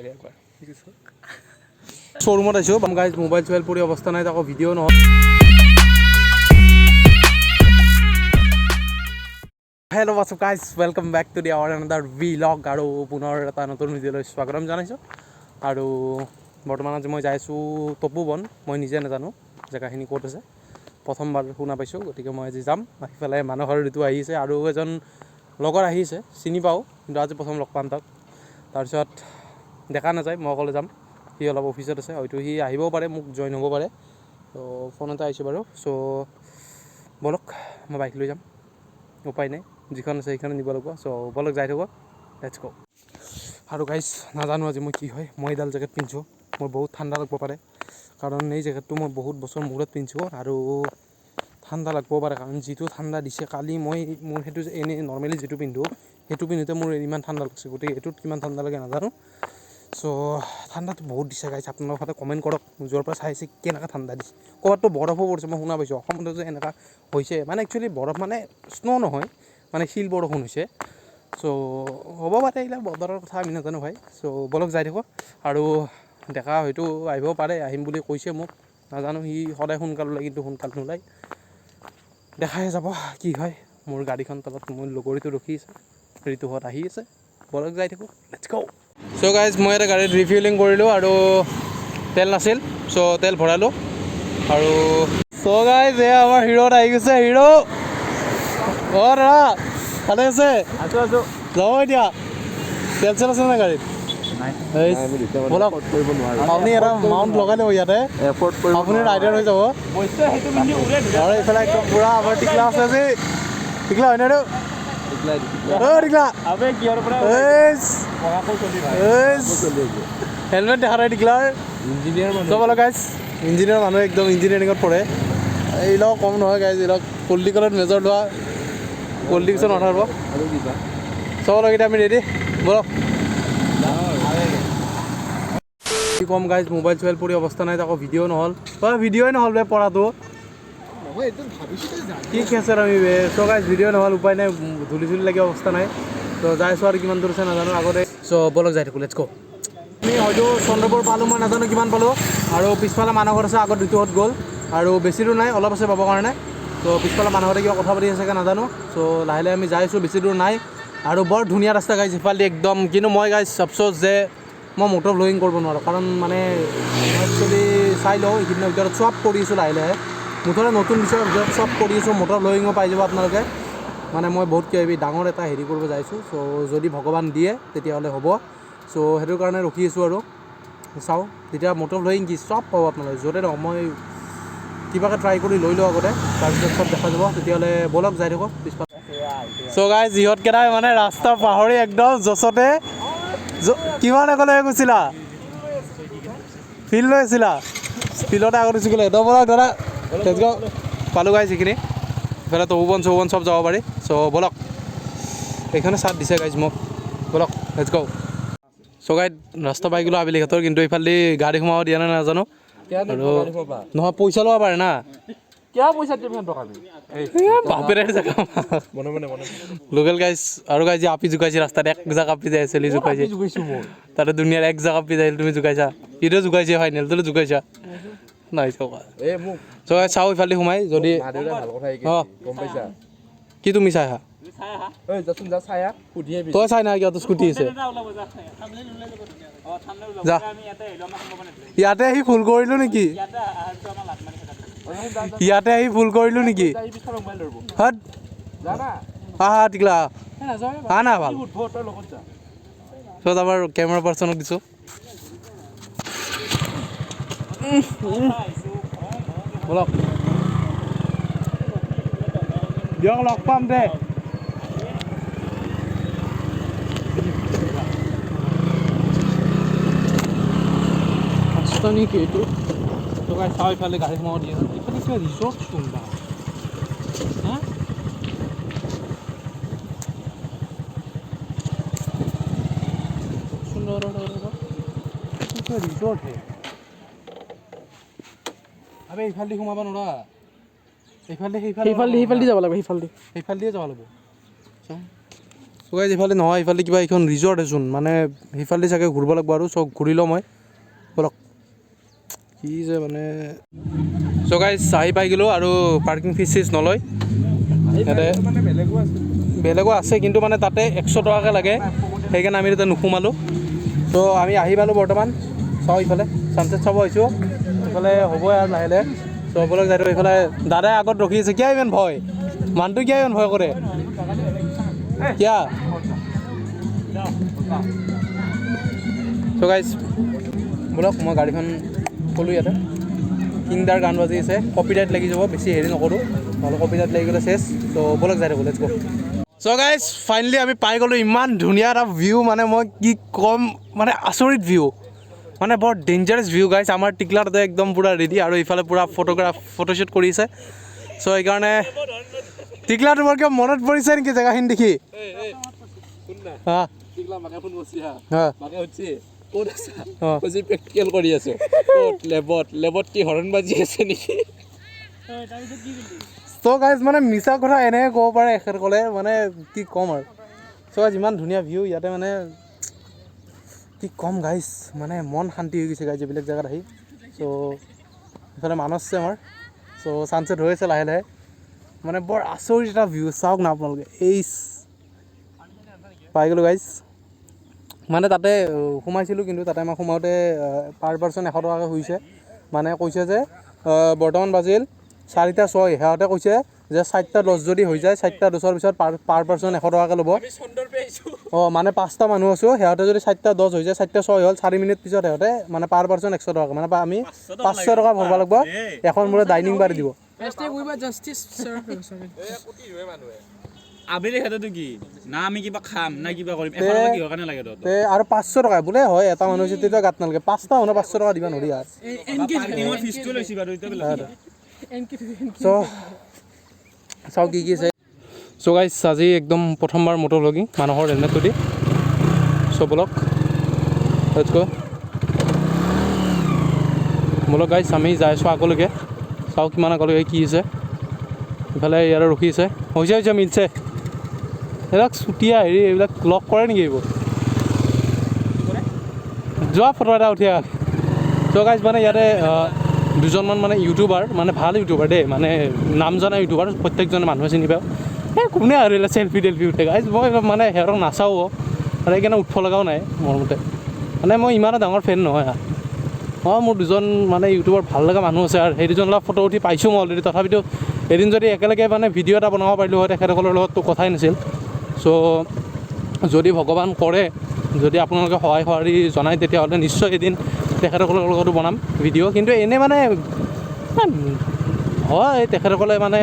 দেখাই দে একবাৰ। শ্ব'ৰুমত আহিছোঁ গাইজ, মোবাইল চোবাইল পৰি অৱস্থা নাই, আকৌ ভিডিঅ' নহয়। Hello, what's up guys, welcome back to the our another vlog. আৰু পুনৰ এটা নতুন ভিডিঅ'লৈ স্বাগতম জনাইছোঁ। আৰু বৰ্তমান আজি মই যাই আছোঁ তপোবন। মই নিজে নাজানো জেগাখিনি ক'ত আছে, প্ৰথমবাৰ শুনা পাইছোঁ। গতিকে মই আজি যাম। আহি পেলাই মানস আৰু ঋতু আহিছে আৰু এজন লগৰ আহিছে, চিনি পাওঁ কিন্তু আজি প্ৰথম লগ পাম তাক। তাৰপিছত দেখা নাযায়, মই অকলে যাম। সি অলপ অফিচত আছে, হয়তো সি আহিবও পাৰে, মোক জইন হ'ব পাৰে। ত' ফোন এটা আহিছে বাৰু। চ' ব'লক, মই বাইক লৈ যাম, উপায় নাই, যিখন আছে সেইখনে নিব লাগিব। চ' ব'লক, যাই থাকোঁ, let's গ'। আৰু গাইজ, নাজানো আজি মই কি হয়। মই এইডাল জেকেট পিন্ধিছোঁ, মোৰ বহুত ঠাণ্ডা লাগিব পাৰে, কাৰণ এই জেকেটটো মই বহুত বছৰ মূৰত পিন্ধিছোঁ আৰু ঠাণ্ডা লাগবও পাৰে, কাৰণ যিটো ঠাণ্ডা দিছে কালি। মই মোৰ সেইটো যে এনেই নৰ্মেলি যিটো পিন্ধোঁ, সেইটো পিন্ধোঁতে মোৰ ইমান ঠাণ্ডা লাগছে, গতিকে এইটোত কিমান ঠাণ্ডা লাগে নাজানো। চ' ঠাণ্ডাটো বহুত দিছে গাইজ। আপোনালোকৰ ফালে কমেণ্ট কৰক, য'ৰ পৰা চাইছে কেনেকুৱা ঠাণ্ডা দিছে। ক'ৰবাততো বৰফো পৰিছে, মই শুনা পাইছোঁ। অসমতো যে এনেকুৱা হৈছে, মানে একচুৱেলি বৰফ মানে স্ন' নহয়, মানে শিল বৰষুণ হৈছে। চ' হ'ব পাৰে, এইবিলাক বতৰৰ কথা আমি নাজানো ভাই। চ' ব'লক, যাই থাকোঁ। আৰু ডেকা হয়তো আহিব পাৰে, আহিম বুলি কৈছে মোক, নাজানো। সি সদায় সোনকাল ওলায়, কিন্তু সোনকাল নোলায়। দেখাই যাব কি হয়। মোৰ গাড়ীখন তলত মোৰ লগৰীটো ৰখি আছে, ঋতুহঁত আহি আছে। ব'লক, যাই থাকোঁ, let's গ'। চ' গাইজ, মই এটা গাড়ীত ৰিফিউলিং কৰিলোঁ আৰু তেল নাছিল, চ' তেল ভৰালোঁ। আৰু চ' গাইজ, এয়া আমাৰ হিৰোত আহি গৈছে। হিৰো, অঁ দাদা, ভালে আছে? আছো আছো। যাব এতিয়া। তেল চেল আছে নাই গাড়ীত? এই, ব'লক। কৰিব নোৱাৰো। আপুনি এটা মাউণ্ট লগাই ল'ব ইয়াতে। এফৰ্ড কৰিব। আপুনি ৰাইডাৰ হৈ যাব। আৰু এইফালে একদম পুৰা আমাৰ টিকলা আছে আজি। টিকলা হয়নে আৰু? অ টিকলা। আবে কিহৰ পৰা? এইচ। পঢ়াকৈ চলি ভাই। এইচ, হেলমেট দেখা নাই টিকলাৰ। ইঞ্জিনিয়াৰ মানুহ। চব অলপ গাইজ, ইঞ্জিনিয়াৰ মানুহ, একদম ইঞ্জিনিয়াৰিঙত পঢ়ে। এইবিলাক কম নহয় গাইজ, এইবিলাক পলিটিকেলত মেজৰ লোৱা, পলিটিক্সত নাথাকিব। আৰু কিবা? চব অলপ এতিয়া আমি ৰেডি, ব'লক। কি ক'ম গাইজ, মোবাইল চোবাইল পৰি অৱস্থা নাই, আকৌ ভিডিঅ' নহ'ল। অ' ভিডিঅ'ই নহ'ল বে পঢ়াটো। কি খেচৰ আমি বে। চ' গাইজ, ভিডিঅ' নহ'ল, উপায় নাই, ধূলি চুলি লাগি অৱস্থা নাই। ত' যাই আছোঁ আৰু কিমান দূৰ আছে নাজানো আগতে। চ' ব'লক, যাই থাকোঁ, let's গ'। আমি হয়তো চন্দ্ৰপুৰ পালোঁ, মই নাজানো কিমান পালোঁ। আৰু পিছফালে মানুহঘৰ আছে, আগত ঋতুহঁত গ'ল আৰু বেছি দূৰ নাই, অলপ আছে পাবৰ কাৰণে। ত' পিছফালে মানুহঘৰে কিবা কথা পাতি আছে চাগে, নাজানো। চ' লাহে লাহে আমি যাই আছোঁ, বেছি দূৰ নাই আৰু বৰ ধুনীয়া ৰাস্তা গাইজ সিফালেদি একদম। কিন্তু মই গাইজ আফচোচ যে মই মটৰ ভ্লগিং কৰিব নোৱাৰোঁ, কাৰণ মানে মই একচুৱেলি চাই লওঁ, এইকেইদিনৰ ভিতৰত চব কৰি আছোঁ লাহে লাহে। মুঠতে নতুন বিষয়ৰ ভিতৰত চব কৰি আছোঁ, মটৰ ভ্লগিঙো পাই যাব আপোনালোকে। মানে মই বহুত কিবা কিবি ডাঙৰ এটা হেৰি কৰিব যাইছোঁ। চ' যদি ভগৱান দিয়ে তেতিয়াহ'লে হ'ব। চ' সেইটোৰ কাৰণে ৰখি আছোঁ আৰু চাওঁ। তেতিয়া মটৰ ভ্লগিং কি চব পাব আপোনালোকে য'তে নহওক। মই কিবাকৈ ট্ৰাই কৰি লৈ লওঁ আগতে, তাৰপিছত চব দেখা যাব। তেতিয়াহ'লে ব'লক, যাই থাকোঁ পিছফালে। চ' গাইজ, ইহঁতকেইটাই মানে ৰাস্তা পাহৰি একদম জচতে কিমান আগলৈ গৈছিলা? ফিল্ড লৈ আছিলা, ফিল্ডতে আগত গুচি গ'লে একদম। ব'লক দাদা, let's go। পালোঁ গাইজ সেইখিনি। ইফালে তপোবন চৌবন চব যাব পাৰি। চ' ব'লক, এইখনে চাথ দিছে গাইজ মোক। ব'লক, let's গ'। চ' গাইজ, ৰাস্তা পাই গ'লোঁ আবেলি ঘাটৰ, কিন্তু এইফালেদি গাড়ী সোমাব দিয়া নাই, নাজানো। আৰু নহয়, পইচা ল'ব পাৰে না। কিয় পইচা দিম সিহঁতক আমি? বাপেৰে জেগা। মনে মনে মনে। Local guys. আৰু গাইজ, আপি জোকাইছে ৰাস্তাত, এক জাক আপি যাই আছিল, জোকাইছে। জোকাইছো মই। তাতে দুনিয়াৰ এক জাক আপি যাই, তুমি জোকাইছা, সিটো জোকাইছে, ফাইনেলটো জোকাইছা নাই চকা। এই মোক চ' গাইজ, চাওঁ ইফালেদি সোমাই যদি মা দেউতাই ভাল কথা শিকাইছে। অঁ। গম পাইছা? কি তুমি চাই আহা? ঐ যাচোন, যা, চাই আহ, সুধি আহিবি। তই চাই নাই কিয়? তোৰ স্কুটি আছে, যা। ইয়াতে আহি ভুল কৰিলোঁ নেকি? ইয়াতে আহি ভুল কৰিলোঁ নেকি? যা, সি পিছফালে মোবাইল ধৰিব। হত। যা না। আহা টিকলা, আহা না, ভাল। সুধব, তই লগত যা। চব আমাৰ কেমেৰা পাৰ্চনক দিছোঁ। ব'লক দিয়ক, লগ পাম দে। ৰাস্তা নেকি এইটো? তো গাইজ, চাওঁ ইফালে গাড়ী সোমাব দিয়ে। ইফালে কিবা ৰিজৰ্ট চোন বা হা। সুন্দৰ কিবা ৰিজৰ্ট হে। আবে, এইফালেদি সোমাব নোৱাৰা, এইফালেদি, সেইফালে। সেইফালেদি, সেইফালেদি যাব লাগিব, সেইফালেদি। সেইফালেদিয়ে যাব লাগিব। চাওঁ। চ' গাইজ, ইফালে নহয়, ইফালে কিবা এইখন ৰিজৰ্ট আছোন, মানে সিফালে চাগে ঘূৰিব লাগিব আৰু। চব ঘূৰি লওঁ মই, ব'লক। কি যে মানে। চ' গাইজ, আহি পাই গ'লোঁ আৰু পাৰ্কিং ফিজ চিজ নলয় ইয়াতে। মানে বেলেগো আছে। বেলেগো আছে, কিন্তু মানে তাতে 100 টকাকৈ লাগে, সেইকাৰণে আমি তাতে নোসোমালোঁ। ত' আমি আহি পালোঁ বৰ্তমান। চাওঁ, ইফালে ছানছেট চাব আহিছোঁ, ইফালে হ'বই আৰু লাহে লাহে। চ' ব'লক যাই থাকোঁ। ইফালে দাদাই আগত ৰখি আছে। কিয় ইমান ভয়? মানুহটো কিয় ইমান ভয় কৰে কিয়? চ' গাইজ, ব'লক। মই গাড়ীখন থ'লোঁ ইয়াতে। কিংদাৰ গান বাজি আছে, কপিৰাইট লাগি যাব, বেছি হেৰি নকৰোঁ, নহ'লে কপিৰাইট লাগি গ'লে চেছ। চ' ব'লক যাই থাকোঁ, let's go. So guys, finally আমি পাই গ'লোঁ। ইমান ধুনীয়া এটা ভিউ, মানে মই কি ক'ম, মানে আচৰিত ভিউ, মানে বৰ ডেঞ্জাৰাছ ভিউ গাইজ। আমাৰ টিকলাতে একদম পূৰা ৰেডি আৰু ইফালে পূৰা ফটোগ্ৰাফ ফটোশ্বুট কৰিছে। চ' সেইকাৰণে টিকলা, তোমাৰ কিবা মনত পৰিছে নেকি জেগাখিনি দেখি? শুন না। হা। টিকলা মাকে ফোন কৰিছি হা। হা। মাকে সুধছি, ক'ত আছা? অঁ। কৈছি, প্ৰেক্টিকেল কৰি আছো। ক'ত? লেবত। লেবত কি হৰণ বাজি আছে নেকি? চ' গাইজ, মানে মিছা কথা এনেকৈ ক'ব পাৰে এখেতসকলে, মানে কি ক'ম আৰু। চ' গাইজ, ইমান ধুনীয়া ভিউ ইয়াতে, মানে কি ক'ম গাইজ, মানে মন শান্তি হৈ গৈছে গাইজ এইবিলাক জেগাত আহি। চ' ইফালে মানস আছে আমাৰ। চ' ছানছেট হৈ আছে লাহে লাহে, মানে বৰ আচৰিত এটা ভিউ। চাওক না আপোনালোকে। এই পাই গ'লোঁ গাইজ। মানে তাতে সোমাইছিলোঁ, কিন্তু তাতে আমাক সোমাওঁতে পাৰ পাৰ্চন 100 টকাকৈ খুজিছে। মানে কৈছে যে বৰ্তমান বাজিল 4টা 6, সিহঁতে কৈছে যে 4টা 10 যদি হৈ যায়, 4টা 10ৰ পিছত পাৰ পাৰ পাৰ্চন 100 টকাকৈ ল'ব। আমি চন্দৰ পে আহিছো। অঁ, মানে পাঁচটা মানুহ আছোঁ। সিহঁতে যদি 4টা 10 হৈ যায়, 4টা 6 হ'ল, 4 মিনিট পিছত সিহঁতে মানে পাৰ পাৰ্চন 100 টকাকৈ, মানে আমি 500 টকা ভৰিব লাগিব। এখন বোলে ডাইনিং পাৰি দিব। #WeWantJustice, sir. আবেলি ক্ষেত্ৰতো কি না, আমি কিবা খাম না কিবা কৰিম? 100 টকা কিহৰ কাৰণে লাগে তহঁতক? তে আৰু 500 টকা বোলে হয়, এটা মানুহ হৈছে তেতিয়া গাত নালাগে। পাঁচটা মানুহ 500 টকা দিব নোৱাৰি আৰু। পাৰ্কিঙৰ ফিজটো লৈছি বাৰু এতিয়া বেলেগ কথা। চ' চাওঁ কি কি আছে। চ' গাইজ, আজি একদম প্ৰথমবাৰ মটৰ ভ্লগিং মানুহৰ হেলমেটটো দি। চ' ব'লক, let's go. ব'লক গাইজ, আমি যাই আছোঁ আগলৈকে। চাওঁ কিমান আগলৈকে কি আছে। ইফালে ইয়াতে ৰখি আছে। হৈছে হৈছে, মিলছে। এইবিলাক চুটীয়া হেৰি, এইবিলাক লগ কৰে নেকি এইবোৰ? যোৱা, ফটো এটা উঠি আহা। চ' গাইজ, মানে ইয়াতে দুজনমান মানে ইউটিউবাৰ, মানে ভাল ইউটিউবাৰ দেই, মানে নাম জনা ইউটিউবাৰ, প্ৰত্যেকজনে মানুহে চিনি পায়। এই কোনে আৰু এইবিলাক চেল্ফি টেলফি উঠে গাইজ। মই মানে সিহঁতক নাচাওঁ আৰু সেইকাৰণে উঠব লগাও নাই মোৰ মতে। মানে মই ইমানো ডাঙৰ ফেন নহয় আৰু। অঁ, মোৰ দুজন মানে ইউটিউবৰ ভাল লগা মানুহ আছে আৰু সেই দুজনৰ লগত ফটো উঠি পাইছোঁ মই অলৰেডি। তথাপিতো এদিন যদি একেলগে মানে ভিডিঅ' এটা বনাব পাৰিলোঁ হয় তেখেতসকলৰ লগততো কথাই নাছিল। চ' যদি ভগৱান কৰে, যদি আপোনালোকে সহায় সঁহাৰি জনায়, তেতিয়াহ'লে নিশ্চয় এদিন তেখেতসকলৰ লগতো বনাম ভিডিঅ'। কিন্তু এনেই মানে হয়, তেখেতসকলে মানে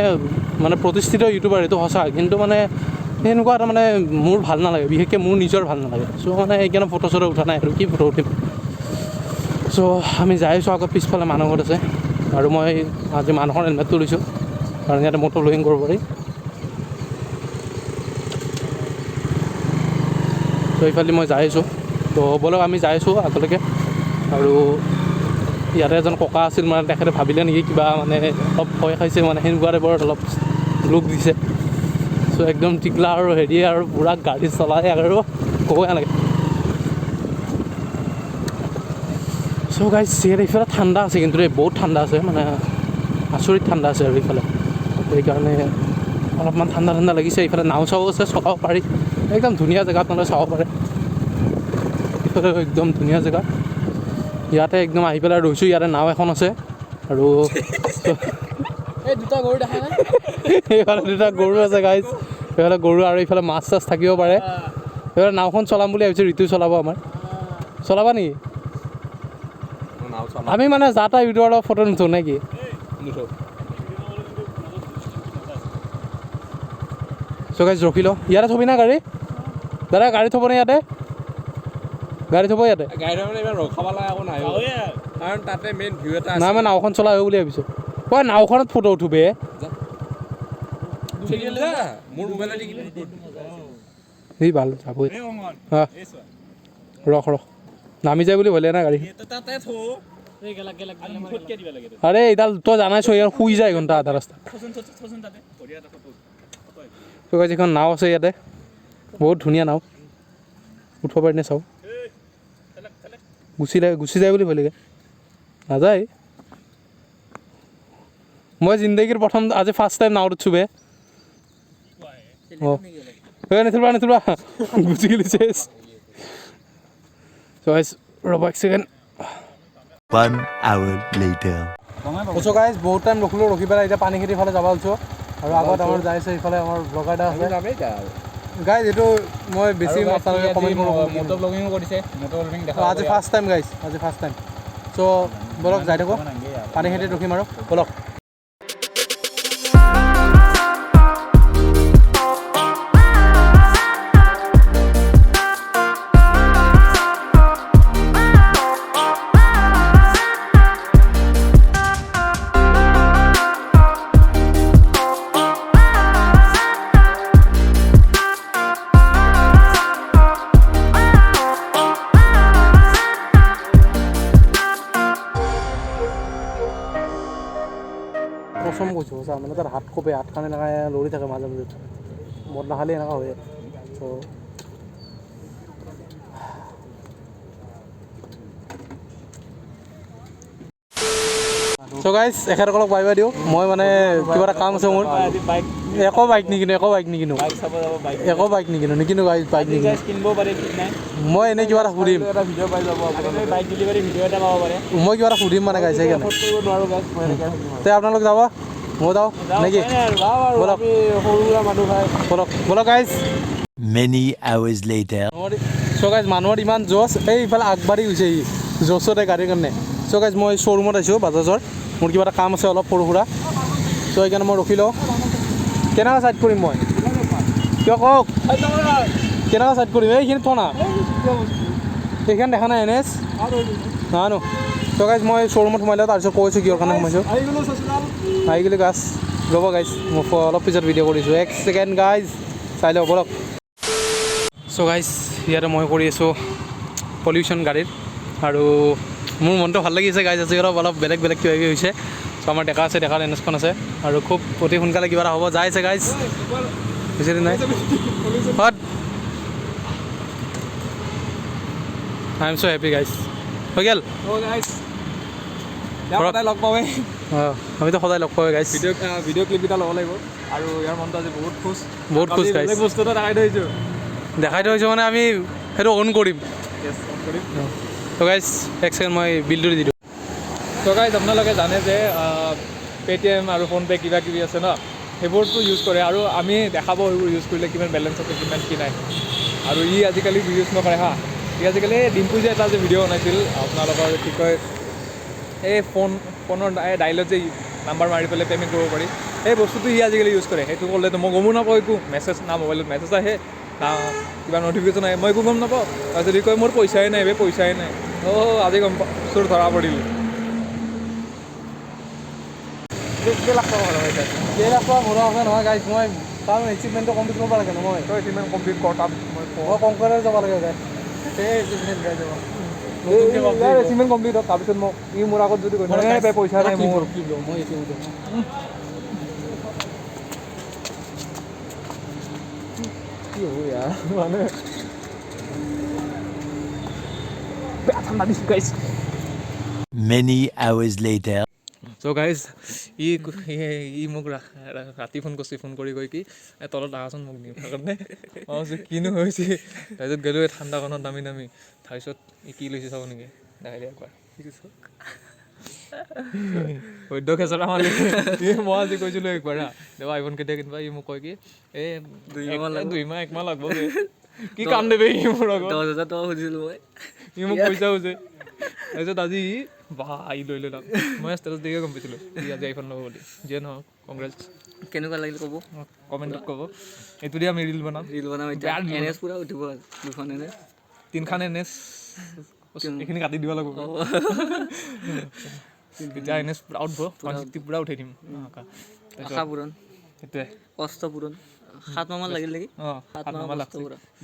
মানে প্ৰতিষ্ঠিত ইউটিউবাৰ, এইটো সঁচা। কিন্তু মানে সেনেকুৱা এটা মানে মোৰ ভাল নালাগে, বিশেষকৈ মোৰ নিজৰ ভাল নালাগে। চ' মানে সেইকাৰণে ফটো চটো উঠা নাই আৰু কি ফটো উঠিম? চ' আমি যাই আছোঁ আগত। পিছফালে মানুহ ঘৰত আছে আৰু মই আজি মানুহৰ হেলমেটটো লৈছোঁ, কাৰণ ইয়াতে মটৰ ভ্লগিং কৰিব পাৰি। ত' এইফালে মই যাই আছোঁ। ত' ব'লক, আমি যাই আছোঁ আগলৈকে। আৰু ইয়াতে এজন ককা আছিল, মানে তেখেতে ভাবিলে নেকি কিবা, মানে অলপ ভয় খাইছে, মানে সেনেকুৱা টাইপৰ অলপ লুক দিছে। চ' একদম টিকলা আৰু হেৰি আৰু পূৰা গাড়ী চলাই আৰু ক'বই নালাগে। চ' গাইজ, ইয়াত এইফালে ঠাণ্ডা আছে কিন্তু দেই, বহুত ঠাণ্ডা আছে, মানে আচৰিত ঠাণ্ডা আছে আৰু এইফালে। সেইকাৰণে অলপমান ঠাণ্ডা ঠাণ্ডা লাগিছে। এইফালে নাও চাও আছে, চলাব পাৰি। একদম ধুনীয়া জেগা, আপোনালোকে চাব পাৰে। এইফালে একদম ধুনীয়া জেগা। ইয়াতে একদম আহি পেলাই ৰৈছোঁ। ইয়াতে নাও এখন আছে আৰু এই দুটা গৰু দেখা নাই? এইফালে দুটা গৰু আছে গাইজ। এইফালে গৰু আৰু এইফালে মাছ চাছ থাকিব পাৰে। এইফালে নাওখন চলাম বুলি ভাবিছোঁ। ঋতু চলাব আমাৰ। চলাবা নেকি? নাও চলাম। আমি মানে যা তা ইউটিউবাৰৰ লগত ফটো নুঠো নে কি? নুঠো। চ' গাইজ, ৰখি ল। ইয়াতে থবি না গাড়ী? দাদা, গাড়ী থ'বনে ইয়াতে? গাড়ী থ'ব ইয়াতে? গাড়ী মানে ইমান ৰখাব লগা একো নাই, কাৰণ তাতে মেইন ভিউ এটা নাই, মই নাওখন চলাই বুলি ভাবিছোঁ। ঐ, নাওখনত ফটো উঠো বে। আছে। মোৰ মোবাইলত এই ভাল যাবই। হা, ৰখ ৰখ, নামি যায় বুলি ভলে না গাড়ী। তাতে থ। এই গেলা গেলা গেলা। মুখত কিয় দিব লাগে? আৰে, এইডাল তই জানাই চোন, ইয়াৰ শুই যায় এঘণ্টা আধা ৰাস্তা। থচোন থচোন থচোন, তাতে বঢ়িয়া এটা ফটো। ত' গাইজ, এখন নাও আছে ইয়াতে। বহুত ধুনীয়া নাও, উঠিব পাৰিনে চাওঁ। গুচি যায় বুলি ভয় লাগে, নাযায়। মই জিন্দগীৰ প্ৰথম আজি ফাৰ্ষ্ট টাইম নাৱত উঠছোঁ বে। অঁ, নেথুলবা নেথুলবা, গুচি গ'লি চেচ। চ' গাইজ ৰ'ব এক ছেকেণ্ড। 1 hour later. কৈছোঁ গাইজ, বহুত টাইম ৰখিলোঁ, ৰখি পেলাই এতিয়া পানী খেতিৰ ফালে যাব ওলছোঁ। আৰু আগত আমাৰ যাই আছে, ইফালে আমাৰ ব্লগাৰ এটা আছে। গাইজ এইটো মই বেছি আপোনালোকে কমেণ্ট কৰিব। মটৰ ব্লগিঙো কৰিছে, মটৰ ব্লগিং দেখা। আজি ফাৰ্ষ্ট টাইম গাইজ, আজি ফাৰ্ষ্ট টাইম। চ' ব'লক যাই থাকোঁ, পানী খেতিত ৰখিম আৰু ব'লক। কচম কৈছোঁ সঁচা, মানে তাৰ হাত কঁপে, হাতখন এনেকৈ লৰি থাকে মাজে মাজে, মদ নাখালে এনেকুৱা হয়। চ' গাইজ এখেতসকলক বাই বাই দিওঁ, মই মানে কিবা এটা কাম আছে মোৰ। একো বাইক নিকিনো, একো বাইক নিকিনো, একো বাইক নিকিনো, নিকিনো গাইজ, বাইক নিকিনো। মই এনেই কিবা এটা সুধিম, মই কিবা এটা সুধিম মানে গাইজ, সেইকাৰণে। তে আপোনালোক যাব, মই যাওঁ নেকি? ব'লক ব'লক ব'লক guys. Many hours later. So guys মানুহৰ ইমান জোচ, এই ইফালে আগবাঢ়ি গৈছে ই জোচতে গাড়ীৰ কাৰণে। চ' গাইজ মই শ্ব'ৰুমত আহিছোঁ বাজাজৰ, মোৰ কিবা এটা কাম আছে অলপ সৰু সুৰা। চ' সেইকাৰণে মই ৰখি লওঁ। কেনেকুৱা চাইড কৰিম মই, কিয় কওক, কেনেকুৱা চাইড কৰিম? এইখিনি থ না, এইখন দেখা নাই এন এছ নাজানো। চ' গাইজ মই শ্ব'ৰুমত সোমাই লওঁ, তাৰপিছত কৈছোঁ কিহৰ কাৰণে সোমাইছোঁ। আহি গ'লোঁ গাছ, ৰ'ব গাইজ মই অলপ পিছত ভিডিঅ' কৰিছোঁ, এক ছেকেণ্ড গাইজ চাই লওঁ ব'লক। চ' গাইজ ইয়াতে মই কৰি আছোঁ পলিউশ্যন গাড়ীৰ, আৰু মোৰ মনটো ভাল লাগিছে গাইজ আজি অলপ অলপ বেলেগ বেলেগ কিবা কিবি হৈছে। চ' আমাৰ ডেকা আছে, ডেকাৰ এন এছখন আছে, আৰু খুব অতি সোনকালে কিবা এটা হ'ব যাই আছে গাইজ, বেছি দিন নাই। I am so happy guys. হৈ গ'ল, সদায় লগ পাওঁৱেই। অঁ, আমিতো সদায় লগ পাওঁৱেই গাইজ। ভিডিঅ' ক্লিপ কেইটা ল'ব লাগিব। আৰু ইয়াৰ মনটো আজি বহুত খুচ, বহুত খুচ গাইজ। বেলেগ বস্তু এটা দেখাই থৈছোঁ, দেখাই থৈছোঁ মানে আমি সেইটো অন কৰিম। তো গাইজ এক ছেকেণ্ড মই বিলটো দি দিওঁ। তো গাইজ আপোনালোকে জানে যে পে'টিএম আৰু ফোনপে' কিবা কিবি আছে ন, সেইবোৰতো ইউজ কৰে। আৰু আমি দেখাব সেইবোৰ ইউজ কৰিলে কিমান বেলেঞ্চ আছে কিমান কি নাই। আৰু ই আজিকালি ইউজ নকৰে হা, ই আজিকালি ডিম্পু যে এটা যে ভিডিঅ' বনাইছিল আপোনালোকৰ কি কয় এই ফোনৰ ডাইলত যে নাম্বাৰ মাৰি পেলাই পে'মেণ্ট কৰিব পাৰি, সেই বস্তুটো ই আজিকালি ইউজ কৰে। সেইটো কৰিলেতো মই গমো নাপাওঁ একো, মেছেজ না মোবাইলত মেছেজ আহে না কিবা নটিফিকেশ্যন আহে, মই একো গম নাপাওঁ। তাৰপিছত ই কয় মোৰ পইচাই নাই বে, পইচাই নাই। অ' আজি গম পাওঁ চোৰ ধৰা পৰিল। 1.5 লাখ টকা ভৰা আছে নহয় গাইজ, মই কাৰণ এচিভমেণ্টটো কমপ্লিট কৰিব লাগে ন মই। তই এচিভমেণ্ট কমপ্লিট কৰ, তাৰপিছত মই মই কংকুৰাৰ যাব লাগে গাইজ, সেই এচিভমেণ্ট গাইজ ইয়াৰ এচিভমেণ্ট কমপ্লিট হওক, তাৰপিছত মোক ই মোৰ আগত যদি কৈ পইচা নাই মোৰ, মই এচিভমেণ্ট কি হ'ব ইয়াৰ মানে বেয়া ঠাণ্ডা দিছোঁ guys. Many hours later. So guys ই ই মোক ৰাতি ফোন কৰিছে, ফোন কৰি কৈ কি তলত আহাচোন মোক নিবৰ কাৰণে। মই কৈছোঁ কিনো হৈছে। তাৰপিছত গ'লোঁ এই ঠাণ্ডাখনত নামি নামি। তাৰপিছত ই কি লৈছে চাব নেকি, দেখাই দিয়া একবাৰ। বৈদ্য খেচৰা মালি। ই মই আজি কৈছিলোঁ একবাৰ হা, দেৱা আইফোন কেতিয়া কিনিবা, ই মোক কয় কি এই 2 মাহ 1 মাহ লাগব। কি কাম দেবে ই মোৰ আগত? 10,000 টকা খুজিছিলোঁ মই, ই মোক পইচা খুজে। তাৰপিছত আজি ই বা ই লৈ ল'ল। মই ষ্টেটাছ দেখিয়ে গম পাইছিলোঁ ই আজি আইফোন ল'ব বুলি। যিয়ে নহওক কংগ্ৰেটছ। কেনেকুৱা লাগিল ক'ব, কমেণ্টত ক'ব। এইটো দি আমি ৰিল বনাম, ৰিল বনাম এতিয়া। এন এছ পূৰা উঠিব, 2খন এন এছ, 3খন এন এছ, এইখিনি কাটি দিব লাগিব। তেতিয়া এন এছ পূৰা উঠিব, 160 পূৰা উঠাই দিম। আশা পূৰণ, সেইটোৱে কষ্ট পূৰণ। 7 মাহমান লাগিল নেকি? অঁ, 7 মাহমান লাগছে।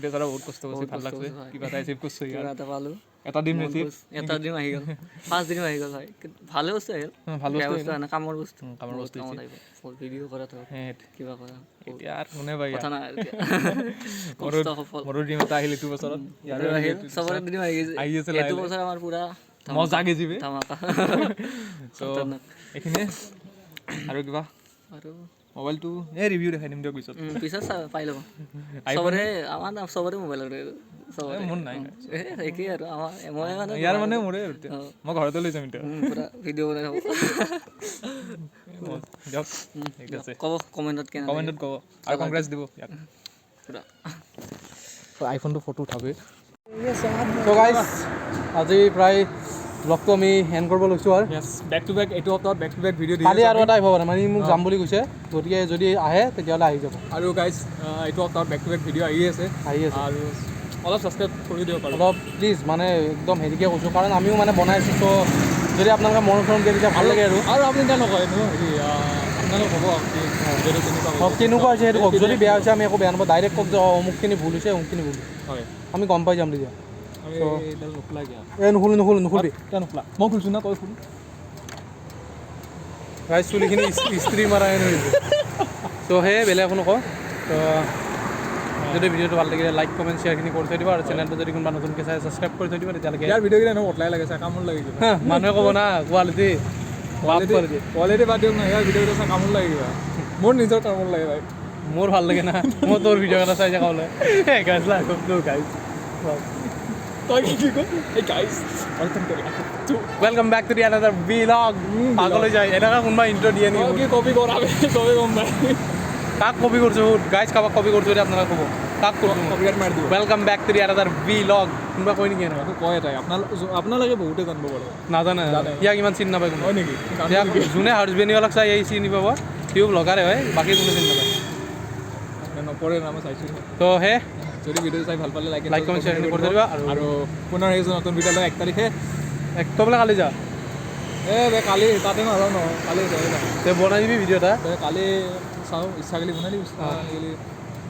বেচাৰা বহুত কষ্ট কৰিছে, ভাল লাগছে, কিবা এটা এচিভ কৰিছে, কিবা এটা পালোঁ। এটা দিন মন বেছি গৈছে। এটা ড্ৰিম আহি গ'ল, ফাৰ্ষ্ট ড্ৰিম আহি গ'ল ভাই। কিন্তু ভালে বস্তু আহিল। ভাল বেয়া বস্তু বস্তু আনে, কামৰ বস্তু। কামৰ বহুত বস্তু কামত আহিব। ভিডিঅ' কৰা ধৰক, সেইটো। কিবা কৰা। এতিয়া আৰু কোনে পাই কথা নাই আৰু এতিয়া। কষ্ট সফল। মোৰো ড্ৰিম এটা আহিল এইটো বছৰত। ইয়াৰো আহিল, চবৰে ড্ৰিম আহি গৈছে। আহি আছে লাহে এইটো লাহে। বছৰ আমাৰ পুৰা মজা গেজিবে। ধামাকা। চ' খতৰনাক। এইখিনিয়ে আৰু কিবা? আৰু মোবাইলটো এই ৰিভিউ দেখাই দিম দিয়ক পিছত। পিছত পাই ল'ব চবৰে, আমাৰ না চবৰে মোবাইল আৰু চবৰে। মোৰ নাই। এ, একেই আৰু আমাৰ, মই মানে ইয়াৰ মানে মোৰে আৰু এতিয়া। মই ঘৰতে লৈ যাম এতিয়া। পুৰা ভিডিঅ' বনাই থাকোঁ। দিয়ক, ঠিক আছে। ক'ব কমেণ্টত কেনে। কমেণ্টত ক'ব আৰু কংগ্ৰেছ দিব ইয়াক। পুৰা আইফোনটো ফটো উঠাবি। চ' গাইজ, আজি প্ৰায় ব্লগটো আমি এণ্ড কৰিব লৈছোঁ আৰু। য়েছ, বেক টু বেক এইটো সপ্তাহত বেক টু বেক ভিডিঅ' দি কালি আৰু এটা আহিব পাৰে, মানে ই মোক যাম বুলি কৈছে, গতিকে যদি আহে তেতিয়াহ'লে আহি যাব। আৰু গাইজ, এইটো সপ্তাহত বেক টু বেক ভিডিঅ' আহি আছে। আহি আছে। আৰু অলপ ছাবস্ক্ৰাইব কৰি দিব পাৰোঁ। অলপ প্লিজ, মানে একদম হেৰিকৈ কৈছোঁ, কাৰণ আমিও মানে বনাই আছোঁ। চ' যদি আপোনালোকে মৰম চৰম দিয়ে তেতিয়া ভাল লাগে আৰু। আৰু আপুনি এতিয়া নকয় ন হেৰি, আপোনালোক ক'ব কি ভিডিঅ'টো কেনেকুৱা কওক কেনেকুৱা হৈছে সেইটো কওক। যদি বেয়া হৈছে আমি একো বেয়া নাপাওঁ, ডাইৰেক্ট কওক যে অঁ, অমুকখিনি ভুল হৈছে, অমুকখিনি ভুল হৈছে। হয়। আমি গম পাই যাম তেতিয়া। আমি এইডাল নোখোলা কিয়? এই নুখুলো, নুখুলো, নুখুলবি। কিয় নোখোলা? মই খুলিছোঁ না, তই খুল। গাইজ, চুলিখিনি ইস্ত্ৰি মাৰা হেন হৈছে। চ' সেয়ে বেলেগ একো নকওঁ। তো যদি ভিডিঅ'টো ভাল লাগিলে লাইক, কমেণ্ট, শ্বেয়াৰখিনি কৰি থৈ দিব আৰু চেনেলটো যদি কোনোবা নতুনকৈ চাই ছাবস্ক্ৰাইব কৰি থৈ দিব তেতিয়ালৈকে। ইয়াৰ ভিডিঅ' কেইটা এনেও অতলাই লাগে চাই, কামোৰ লাগে কিবা। হা, মানুহে ক'ব না কোৱালিটি। কোৱালিটি, কোৱালিটি বাদ দিয়ক না, ইয়াৰ ভিডিঅ' কেইটা চাই কামোৰ লাগে কিবা। মোৰ নিজৰ কামোৰ লাগে ভাই। মোৰ ভাল লাগে না, মই তোৰ ভিডিঅ' এটা চাই যাবলৈ। Guys, like guys. তই কি কি কয়? এই guys, welcome to Welcome back to the another vlog. পাগল হৈ যায়, এনেকুৱা কোনোবা ইণ্ট্ৰ দিয়ে নেকি? কি কপি কৰা চবে গম পায়। কাক কপি কৰিছোঁ গাইজ? কাৰোবাক কপি কৰিছোঁ যদি আপোনালোকে ক'ব কাক কৰিছোঁ। কপিৰাইট মাৰি দিব। Welcome back to the another vlog, কোনোবা কয় নেকি এনেকুৱা? এইটো কয় এটাই, আপোনালোকে বহুতে জানিব পাৰে। নাজানে। জানে। ইয়াক ইমান চিনি নাপায় কোনো। হয় নেকি? ইয়াক যোনে হাৰ্জবেনীৱালাক চাই এই চিনি পাব, সিও ব্লগাৰে হয়, বাকী কোনো চিনি নাপায়। নপৰে না, মই চাইছোঁ। তো সেই যদি ভিডিঅ'টো চাই ভাল পালে লাইক লাইক, কমেণ্ট, শ্বেয়াৰ কৰি থৈ দিবা আৰু আৰু পুনৰ আহিছোঁ নতুন ভিডিঅ' লৈ 1 তাৰিখে। এক তই বোলে কালি যা। এ বে, কালি তাতে নাযাওঁ নহয়, কালি যাই যাম। তই বনাই দিবি ভিডিঅ' এটা। তে কালি চাওঁ, ইচ্ছা গ'লে বনাই দিম, ইচ্ছা নাগিলে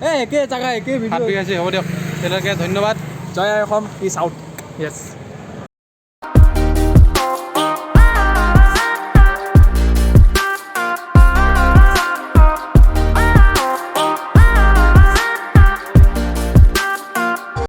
এ একে জাগা একে হাত ভিডিঅ'। বিষাইছে, হ'ব দিয়ক তেতিয়ালৈকে, ধন্যবাদ। জয় আই অসম, পিচ আউট। য়েছ।